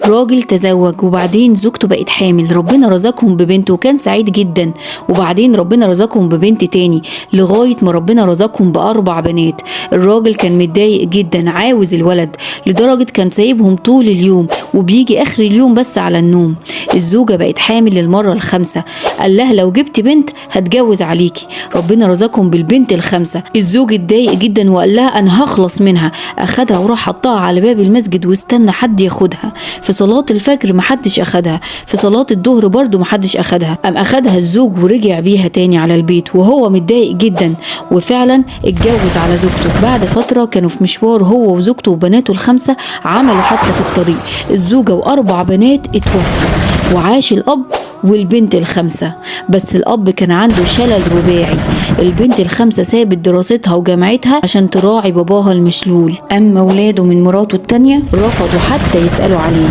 راجل تزوج وبعدين زوجته بقت حامل، ربنا رزقهم ببنت وكان سعيد جدا. وبعدين ربنا رزقهم ببنت تاني لغاية ما ربنا رزقهم ب4 بنات. الراجل كان متضايق جدا، عاوز الولد، لدرجة كان سايبهم طول اليوم وبيجي اخر اليوم بس على النوم. الزوجة بقت حامل للمرة الخامسة، قال لها لو جبت بنت هتجوز عليكي. ربنا رزقهم بالبنت الخامسة. الزوج اتضايق جدا وقال لها انا هخلص منها، اخدها وراح حطها على باب المسجد واستنى حد ياخدها. في صلاة الفجر محدش اخدها، في صلاة الظهر برضو محدش اخدها. قام اخدها الزوج ورجع بيها تاني على البيت وهو متضايق جدا، وفعلا اتجوز على زوجته. بعد فترة كانوا في مشوار هو وزوجته وبناته ال5، عملوا حادثة في الطريق، الزوجة و4 بنات اتوفوا، وعاش الأب والبنت ال5. بس الأب كان عنده شلل رباعي. البنت ال5 سابت دراستها وجامعتها عشان تراعي باباها المشلول. أما ولاده من مراته التانية رفضوا حتى يسألوا عليه.